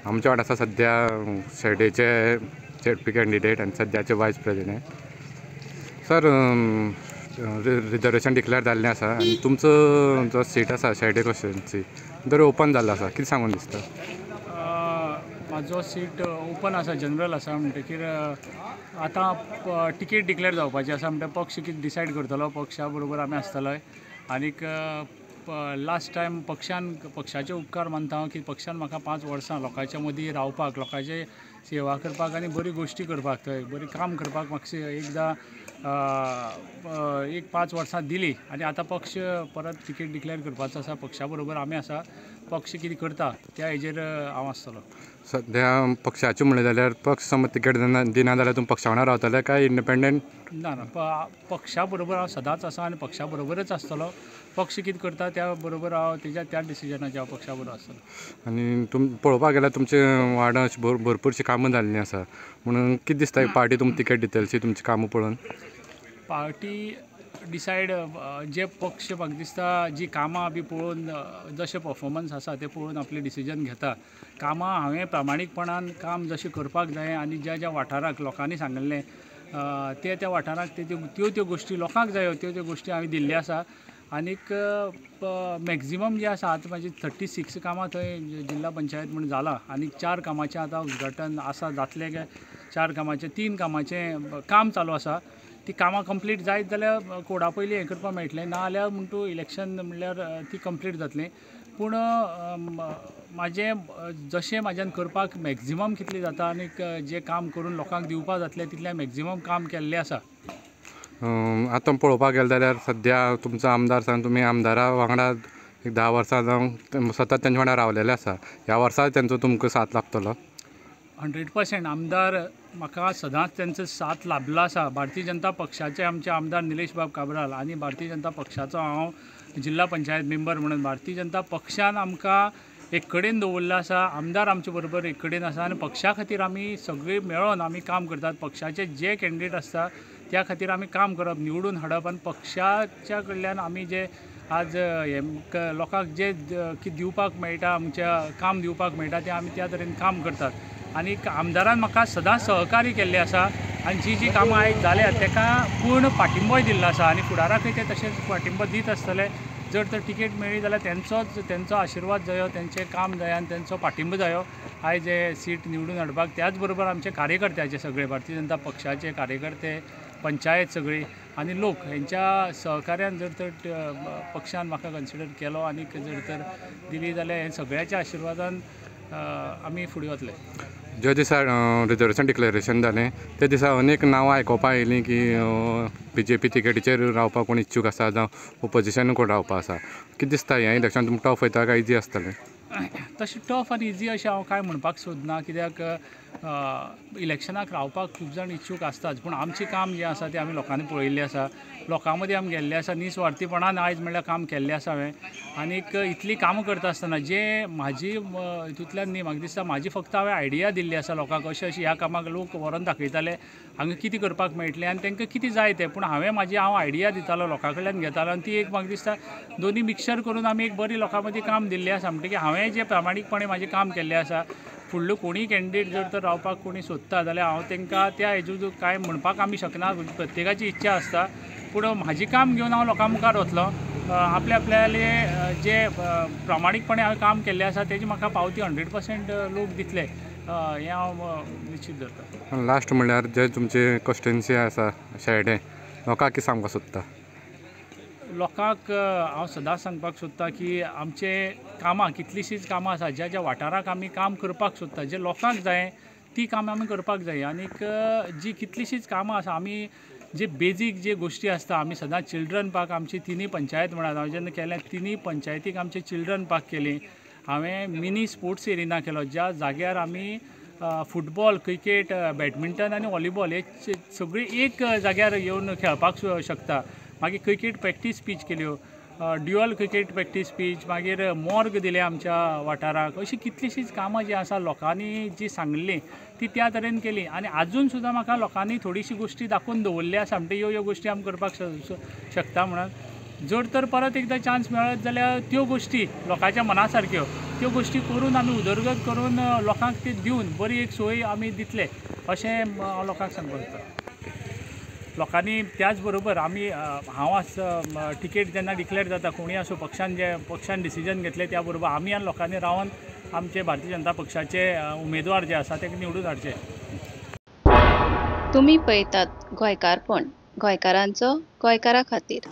आमच्या वांगडा आसा सद्या शेड्डेचे झेडपी कॅन्डिडेट आनी सद्याचे vice president. Sir, reservation declare जाल्लें आसा आनी तुमचो जो सीट आसा शेड्डे कॉन्स्टिट्युएन्सी दर ओपन जाल्लो आसा, कितें सांगून दिसता? म्हाजो सीट ओपन आसा, जनरल आसा, म्हणटकीर आतां तिकेट डिक्लेअर जावपाची आसा, म्हणटा पक्ष कितें डिसायड करतलो, पक्षा बरोबर आमी आसतले. आनीक लास्ट टायम पक्षान, पक्षाचे उपकार मानता हांव की पक्षान म्हाका 5 वर्सां लोकांच्या मदीं रावपाक, लोकांचे सेवा करपाक आनी बरी गोश्टी करपाक, थंय बरी काम करपाक म्हाका एकदां एक 5 वर्सां दिली. आनी आतां पक्ष परत तिकेट डिक्लेअर करपाचो आसा, पक्षा बरोबर आमी आसा, पक्ष कितें करता त्या हेजेर हांव आसतलो. सद्या पक्षाचें म्हणलें जाल्यार पक्ष समज तिकेट दिना जाल्यार तुमी पक्षा वांगडा रावतले काय इंडिपेंडंट? ना ना, पक्षा बरोबर हांव सदांच आसा आनी पक्षा बरोबरच आसतलो. पक्ष कितें करता त्या बरोबर हांव तेज्या त्या डिसिजनाचेर हांव पक्षा बरोबर आसतलो. आनी तुमी पळोवपाक गेल्यार तुमचे वार्डान भरपूरशीं कामां जाल्लीं आसा, म्हणून कितें दिसता पार्टी तुमकां तिकेट दितली तुमची कामां पळोवन? पार्टी डिसायड जे पक्ष म्हाका दिसता जी कामां बी पळोवन, जशें परफॉर्मन्स आसा तें पळोवन आपलें डिसिजन घेता. कामां हांवें प्रामाणीकपणान काम जशें करपाक जाय आनी ज्या ज्या वाठाराक लोकांनी सांगिल्लें ते त्या वाठाराक त्यो त्यो गोश्टी लोकांक जायो त्यो त्यो गोश्टी हांवें दिल्ल्यो आसा. आनीक मॅक्झिमम जे आसा आतां म्हाजी 36 कामां थंय जिल्हा पंचायत म्हूण जालां, आनी 4 कामाचें आतां उद्घाटन आसा, जातलें काय 4 कामाचें, 3 कामाचें काम चालू आसा. ती कामां कंप्लीट जायत जाल्यार कोडा पयलीं हें करपाक मेळटलें, ना जाल्यार म्हण तूं इलेक्शन म्हणल्यार ती कंप्लीट जातली. पूण म्हाजें जशें म्हाज्यान करपाक मॅक्झिमम कितलें जाता आनीक जें काम करून लोकांक दिवपाक जातलें तितलें मॅक्झिमम काम केल्लें आसा. आतां पळोवपाक गेलें जाल्यार सद्या तुमचो आमदार आसा, तुमी आमदारा वांगडा एक 10 वर्सां जावन सतत तेंच्या वांगडा रावलेले आसा, ह्या वर्सा तेंचो तुमकां साथ लाभतलो? 100% आमदार म्हाका सदांच तेंचो साथ लाभलो आसा. भारतीय जनता पक्षाचे आमचे आमदार निलेश बाब काब्राल आनी भारतीय जनता पक्षाचो हांव जिल्हा पंचायत मेंबर म्हणून भारतीय जनता पक्षान आमकां एक कडेन दवरलो आसा, आमदार आमचे बरोबर एक कडेन आसा आनी पक्षा खातीर आमी सगळीं मेळोन आमी काम करतात. पक्षाचे जे कॅन्डिडेट आसता त्या खातीर आमी काम करप, निवडून हाडप आनी पक्षाच्या कडल्यान आमी जे आज हे लोकांक जे कितें दिवपाक मेळटा, आमच्या काम दिवपाक मेळटा तें आमी त्या तरेन काम करतात. आनी आमदारान म्हाका सदांच सहकार्य केल्लें आसा आनी जी जी कामां आयज जाल्यात ताका पूर्ण पाठिंबोय दिल्लो आसा आनी फुडाराकय ते तशेंच पाठिंबो दीत आसतले. जर तर तिकेट मेळ्ळी जाल्यार तेंचो आशिर्वाद जायो, तेंचें काम जाय आनी तेंचो पाठिंबो जायो आयज हे सीट निवडून हाडपाक. त्याच बरोबर आमचे कार्यकर्त्याचे सगळे भारतीय जनता पक्षाचे कार्यकर्ते, पंचायत सगळी आनी लोक हेंच्या सहकार्यान जर तर पक्षान म्हाका कन्सिडर केलो आनी जर तर दिली जाल्यार हे सगळ्याच्या आशिर्वादान आमी फुडें वतले. ज्या दिसा रिजर्वेशन डिक्लेरेशन जालें त्या दिसा अनेक नांवां आयकुपाक आयलीं की बीजेपी तिकेटीचेर रावपाक कोण इच्छूक आसा जावं ओपोजिशन कोण रावपाक आसा, कितें दिसता हें इलेक्शन तुमकां टफ वयता काय इजी आसतलें? तशें टफ आनी इजी अशें हांव कांय म्हणपाक सोदना, कित्याक इलेक्शनाक रावपाक खूब जाण इच्छूक आसताच, पूण आमचें काम जें आसा तें आमी लोकांनी पळयिल्लें आसा, लोकां मदीं आमी गेल्ले आसा, निस्वार्थीपणान आयज म्हणल्यार काम केल्लें आसा हांवें. आनीक इतलीं कामां करता आसतना जे म्हाजी हितूंतल्यान न्ही, म्हाका दिसता म्हाजी फक्त हांवें आयडिया दिल्ली आसा लोकांक, अशें अशें ह्या कामाक लोक व्हरोन दाखयताले हांगा कितें करपाक मेळटलें आनी तांकां कितें जाय तें, पूण हांवें म्हाजी हांव आयडिया दितालो, लोकां कडल्यान घेतालो आनी ती एक म्हाका दिसता दोनी मिक्सचर करून आमी एक बरी लोकां मदीं काम दिल्लें आसा. म्हणटकीर हांवें जें प्रामाणीकपणे म्हाजें काम केल्लें आसा, फुडलो कोणीय कॅन्डिडेट जर तर रावपाक कोणी सोदता जाल्यार हांव तांकां त्या हेजो कांय म्हणपाक आमी शकना, प्रत्येकाची इच्छा आसता, पूण म्हाजें काम घेवन हांव लोकां मुखार वतलो. आपल्या आपल्याले जे प्रामाणीकपणे हांवें काम केल्लें आसा तेजी म्हाका पावती 100% लोक दितले हें हांव निश्चीत धरता. लास्ट म्हणल्यार जे तुमचे कॉन्स्टिट्युएन्सी आसा शेड्डें, लोकांक कितें सांगपाक सोदता? लोकांक हांव सदांच सांगपाक सोदता की आमचे कामां कितलींशींच कामां आसा, ज्या ज्या वाठाराक आमी काम करपाक सोदता, जे लोकांक जाय ती कामां आमी करपाक जाय. आनीक जी कितलींशींच कामां आसा, आमी जे बेजीक जे गोश्टी आसता, आमी सदांच चिल्ड्रन पार्क आमची तिनूय पंचायत म्हणात हांवें जेन्ना केलें तिनूय पंचायतीक आमचे चिल्ड्रन पार्क केली, हांवें मिनी स्पोर्ट्स एरिना केलो ज्या जाग्यार आमी फुटबॉल, क्रिकेट, बॅडमिंटन आनी व्हॉलीबॉल हे सगळी एक जाग्यार येवन खेळपाक शकता. मागीर क्रिकेट प्रॅक्टीस पीच केल्यो, ड्युअल क्रिकेट प्रॅक्टीस पीच, मागीर मॉर्ग दिलें आमच्या वाठाराक. अशीं कितलींशींच कामां जीं आसा लोकांनी जी सांगिल्लीं ती त्या तरेन केली आनी आजून सुद्दां म्हाका लोकांनी थोडीशी गोश्टी दाखोवन दवरल्ली आसा, म्हणटा ह्यो ह्यो गोश्टी आमी करपाक शकता म्हणून. जर तर परत एकदां चान्स मेळत जाल्यार त्यो गोश्टी लोकांच्या मना सारक्यो त्यो गोश्टी करून आमी उदरगत करून लोकांक ती दिवन बरी एक सोय आमी दितले अशें हांव लोकांक सांगपाक सोदतां. लोकांनी त्याच बरोबर आमी हांव आस टिकेट जेन्ना डिक्लेर जाता कोणूय आसूं पक्षान जे पक्षान डिसिजन घेतलें त्या बरोबर आमी आनी लोकांनी रावन आमचे भारतीय जनता पक्षाचे उमेदवार जे आसा ते निवडून हाडचे. तुमी पळयतात गोंयकारपण, गोंयकारांचो गोंयकारा खातीर.